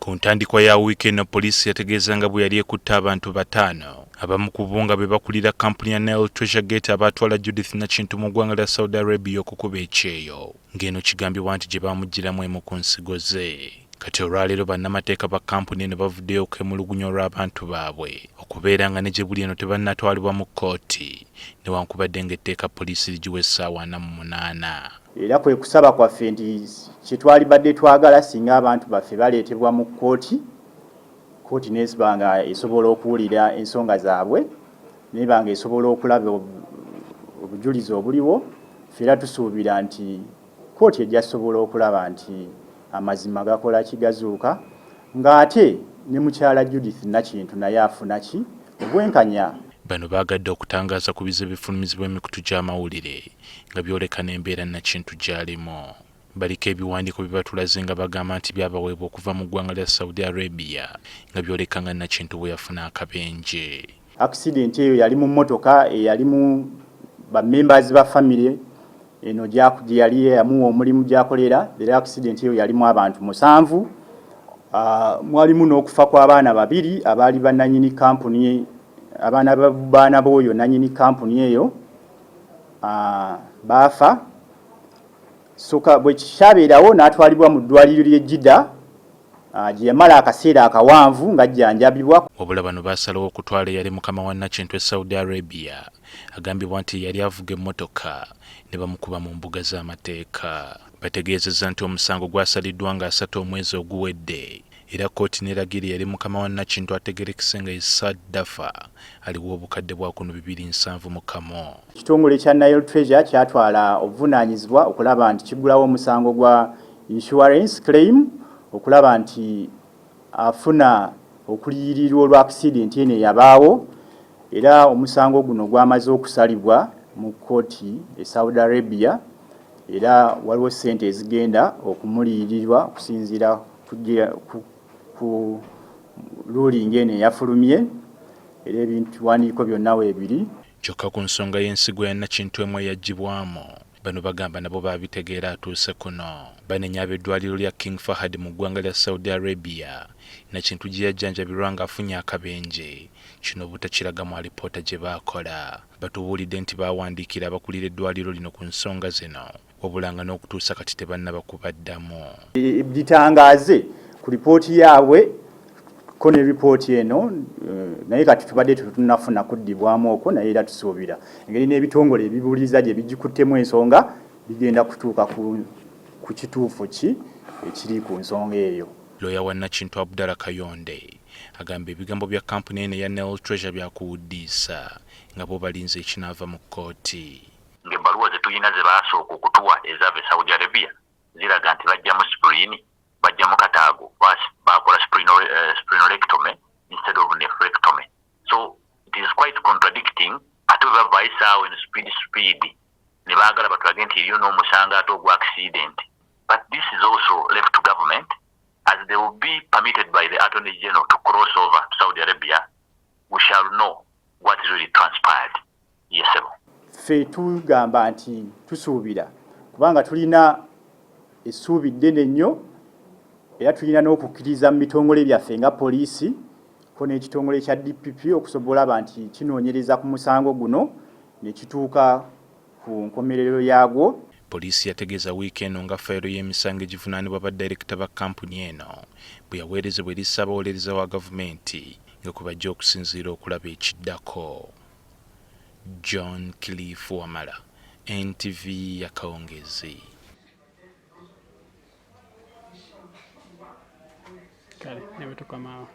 Ku ntandikwa ya wiiki eno, poliisi yategeeza nga bwe yali ekutte abantu bataano, abamu ku bo nga be bakulira kkampuni ya Nile Treasure Gate abaatwala Judith Nakintu mu ggwanga lya Saudi Arabia okukuba ekyeyo, ng'eno kigambibwa nti gye baamuggyiramu emu ku nsigo ze. Kati olwaleero bannamateeka ba kkampuni eno bavuddeyo okwemulugunya olw'abantu baabwe okubeera nga ne gye buli eno tebannatwalibwa mu kkooti newankubadde ng'etteeka poliisi ligiwa essaawa 48. Era kwe kusaba kwaffe nti kye twalibadde twagala singa abantu baffe baleetebwa mu kkooti, kkooti n'eba nga esobola okuwulira ensonga zaabwe, n'eba nga esobola okulaba obujulizi obuliwo, ffe era tusuubira nti kkooti ejja kusobola okulaba nti amazima gakola ki, gazuuka, ng'ate ne mukyala Judith Nakintu naye afuna ki, obwenkanya. Bano baagadde okutangaaza ku bizze bifulumizibwa emikutu gy'amawulire nga byoleka n'embeera Nakintu gy'alimu. Baliko ebiwandiiko bye batulaze nga bagamba nti byabaweebwa okuva mu ggwanga lya Saudi Arabia nga byoleka nga Nakintu bwe yafuna akabenje. Accident eyo yali mu mmotoka eyalimu ba members ba family eno gye yali yamuwa omulimu gy'akolera, era accident eyo yalimu abantu musanvu. Mwalimu n'okufa kw'abaana babiri abaali bannannyini kampuni, abaana baana b'oyo nannyini kampuni eyo baafa. Soka bwe kyabeerawo n'atwalibwa mu ddwaliro ly'e Jeddah gye yamala akaseera akawanvu ng'ajjanjabibwa. Wabula bano baasalawo okutwala eyali mukama wa Nakintu e Saudi Arabia agambibwa nti ye yali avuga emmotoka ne bamukuba mu mbuga z'amateeka. Bategeezezza nti omusango gwasaliddwa nga 30 omwezi oguwedde era kkooti n'eragira eyali mukama wa Nakintu ategeerekese nga ye Saad Dafa aliwe obukadde bwa kuno bibiri nsanvu mu kamu. Ekitongole kya Nile Treasure kyatwala obuvunaanyizibwa okulaba nti kiggulawo omusango gwa insurance claim okulaba nti afuna okuliyirirwa olwa accident eno eyabaawo, era omusango guno gwamaze okusalibwa mu kkooti e Saudi Arabia, era waliwo ssente ezigenda okumuliyirirwa okusinziira ku ruling eno eyafulumye, era ebiwandiiko byonna weebiri. Kyokka ku nsonga y'ensigo ya Nakintu emu eyaggyibwamu, bano bagamba nabo baabitegeera atuuse kuno. Banenya ab'eddwaliro lya King Fahad mu ggwanga lya Saudi Arabia, Nakintu gye yajjanjabirwa ng'afunye akabenje, kino obutakiraga mu alipoota gye baakola. Batubuulidde nti baawandiikira abakulira eddwaliro lino ku nsonga zino wabula nga n'okutuusa kati tebannaba kubaddamu. Bitangaaze ku lipooti yaabwe ko ne ripooti eno, naye kati tubadde tetunnafuna kuddibwamu okwo, naye era tusuubira engeri n'ebitongole ebibuuliriza gye bigikuttemu ensonga bigenda kutuuka ku kituufu ki ekiri ku nsonga eyo. Looya wa Nakintu Abdallah Kayonde agamba ebigambo bya kkampuni eno eya Nile Treasure byakuwuddiisa nga bo balinze ekinaava mu kkooti. Ng'ebbaluwa ze tulina ze baasooka okutuwa ezaava e Saudi Arabia ziraga nti baggyamu spleen, baggyamu kataago, baakola splenectomy instead of nephrectomy. So it is quite contradicting. Ate bwe bavaayo essaawa eno speed speed ne baagala batulage nti eriyo n'omusango ate ogwa accident. But this is also left to government as they will be permitted by the Attorney General to cross over to Saudi Arabia. We shall know what really transpired. Yes, sir. Ffe tugamba nti tusuubira kubanga tulina essuubi ddene nnyo, era tulina n'okukkiriza mu bitongole byaffe nga poliisi ko n'ekitongole kya DPP okusobola olaba nti kinoonyereza ku musango guno ne kituuka ku nkomerero yaagwo. Poliisi yategeeza wiiki eno nga fayiro y'emisango egivunaanibwa badirekita ba kkampuni eno bwe yaweerezebwa eri ssaabawolereza wa gavumenti nga kwe bajja okusinziira okulaba ekiddako. John Cliff Wamala, NTV Yakawungeezi. Kale ne bwe tukomaawo.